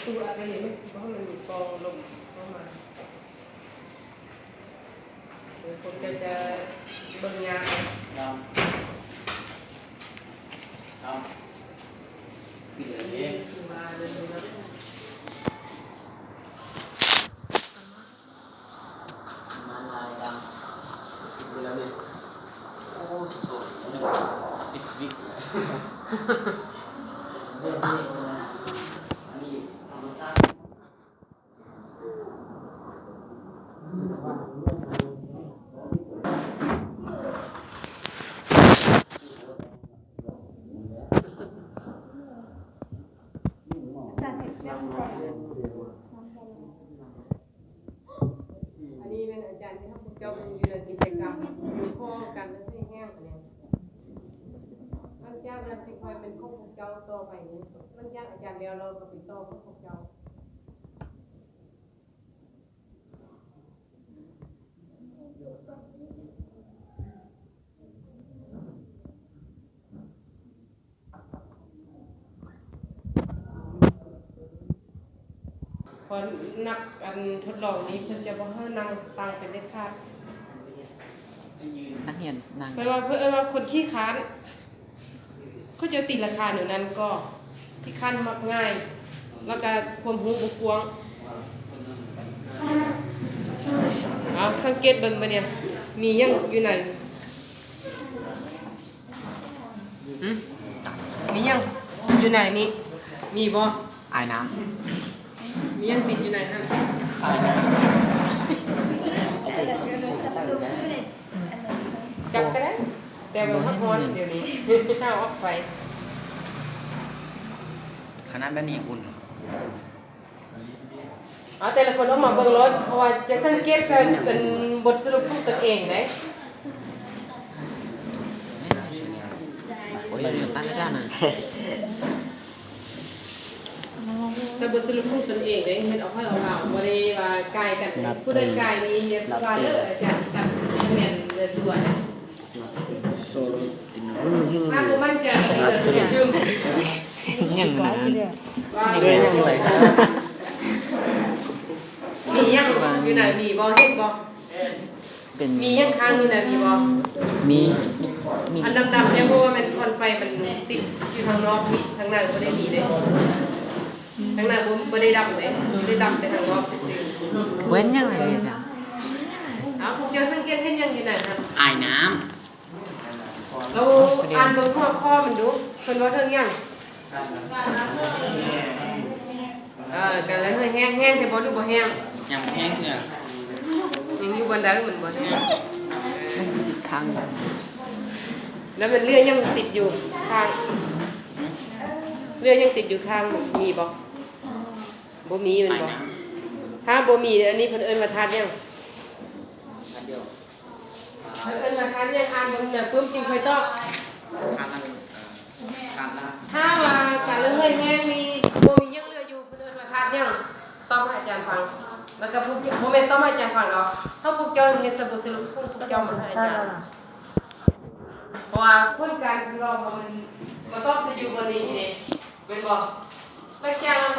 ຕູ້ອາໄປນີ້ມັນບໍ່ໃຫ້ມັນຟອງລົມເຂົ້າມາ. ເອີ ຄົນກໍຈະເບິ່ງຍາກ. ອາຈານເຮັດແບບໃດ? ອັນນີ້ແມ່ນອາຈານເຮັດໃຫ້ພວກເຈົ້າເບິ່ງຢູ່ໃນກິດຈະກຳ ຫົວຂໍ້ການເຮັດແຫ້ງອັນນີ້. ຫຼັງຈາກນັ້ນຊິຄ່ອຍແມ່ນຂອງພວກເຈົ້າຕໍ່ໄປນີ້. ຫຼັງຈາກອາຈານແລ້ວ ເຮົາກໍໄປຕໍ່ຂອງພວກເຈົ້າ. ເພາະນັກອັນທົດລອງນີ້ ເພິ່ນຈະບໍ່ໃຫ້ນັ່ງຕັ່ງເປັນເດັດຂາດ. ນັກຮຽນນັ່ງ ເພິ່ນວ່າ ເພິ່ນເອີ້ນວ່າຄົນຂີ້ຄ້ານ. ເຂົາເຈົ້າຕີລາຄາແນວນັ້ນກໍ ທີ່ຄັນມັກງ່າຍ ແລ້ວກະຄວາມຮູ້ບໍ່ກວ້າງ. ເອົາ ສັງເກດເບິ່ງບາດນີ້ ມີຫຍັງຢູ່ໃນ ຫຶ? ມີຫຍັງຢູ່ໃນນີ້? ມີບໍ່? ອາຍນ້ຳ. ມີຫຍັງຕິດຢູ່ໃນຫັ້ນ? ຈັບກໍໄດ້ ແຕ່ວ່າມັນຮ້ອນດຽວນີ້ ເອົາອອກໄປ. ຂະໜາດແບບນີ້ຍັງອຸ່ນ. ເອົາແຕ່ລະຄົນອອກມາເບິ່ງໂລດ ເພາະວ່າຈະສັງເກດໃສ່ເປັນບົດສະຫຼຸບຂອງຕົນເອງເດ້. ໂອ້ຍ ຕັ້ງໄດ້ນະ. ສະບົດສະຫຼຸບຂອງຕົນເອງເດ້ ເຮັດເອົາໃຜເອົາລາວ ບໍ່ໄດ້ວ່າກ່າຍກັນ. ຜູ້ໃດກ່າຍນີ້ຢ່າວ່າເດີ ອາຈານຕັດຄອມເມັນເດີຕົວນະ. ຖ້າບໍ່ໝັ້ນໃຈ ເດີຕື່ມ. ຫຍັງນະ? ວ່າ ເລື່ອງຫຍັງລະ? ມີຫຍັງຢູ່ໃນ ມີບໍ່? ເຫັນບໍ່? ເປັນ ມີຫຍັງຄ້າງຢູ່ໃນນີ້ບໍ່? ມີ ມີ ມີ ອັນດຳໆນີ້ ເພາະວ່າແມ່ນຄວັນໄຟມັນຕິດຢູ່ທາງນອກນີ້ ທາງໃນບໍ່ໄດ້ມີເດ້. ທາງໃນບໍ່ ບໍ່ໄດ້ດຳເດ້ ໄດ້ດຳແຕ່ທາງນອກຊື່ໆ. ເປັນຫຍັງລະອາຈານ? ເອົາ ພວກເຈົ້າສັງເກດເຫັນຫຍັງຢູ່ໃນຫັ້ນ? ອາຍນ້ຳ. ລະອ່ານເບິ່ງຫົວຂໍ້ມັນດູ ເພິ່ນເວົ້າເຖິງຫຍັງ? ເອີ ການລະເຫີຍແຫ້ງ ແຫ້ງແທ້ບໍ່ ຫຼືບໍ່ແຫ້ງ? ຍັງບໍ່ແຫ້ງເທື່ອ. ຍັງຢູ່ບ່ອນໃດມັນບໍ່ແຫ້ງ? ມັນຕິດຄ້າງຢູ່. ລະມັນເຫຼືອຍັງຕິດຢູ່ຂ້າງ? ເຫຼືອຍັງຕິດຢູ່ຂ້າງ ມີບໍ່? ບໍ່ມີແມ່ນບໍ່? ຖ້າບໍ່ມີ ອັນນີ້ເພິ່ນເອີ້ນວ່າທາດຫຍັງ? ເພິ່ນເອີ້ນວ່າທາດຫຍັງ? ອ່ານເບິ່ງນະປຶ້ມຈຶ່ງຄ່ອຍຕອບ. ຖ້າວ່າການລະເຫີຍແຫ້ງນີ້ບໍ່ມີຫຍັງເຫຼືອຢູ່ ເພິ່ນເອີ້ນວ່າທາດຫຍັງ? ຕອບໃຫ້ອາຈານຟັງ. ແລ້ວກໍພວກ ບໍ່ແມ່ນຕອບໃຫ້ອາຈານຟັງດອກ. ຖ້າພວກເຈົ້າເຮັດສະບົດສະຫຼຸບຂອງພວກເຈົ້າມາໃຫ້ອາຈານ. ເພາະວ່າຜົນການທົດລອງເຮົາມັນມາຕອບໃສ່ຢູ່ບ່ອນນີ້ເດ້ ແມ່ນບໍ່? ຫຼັງຈາກນັ້ນມາ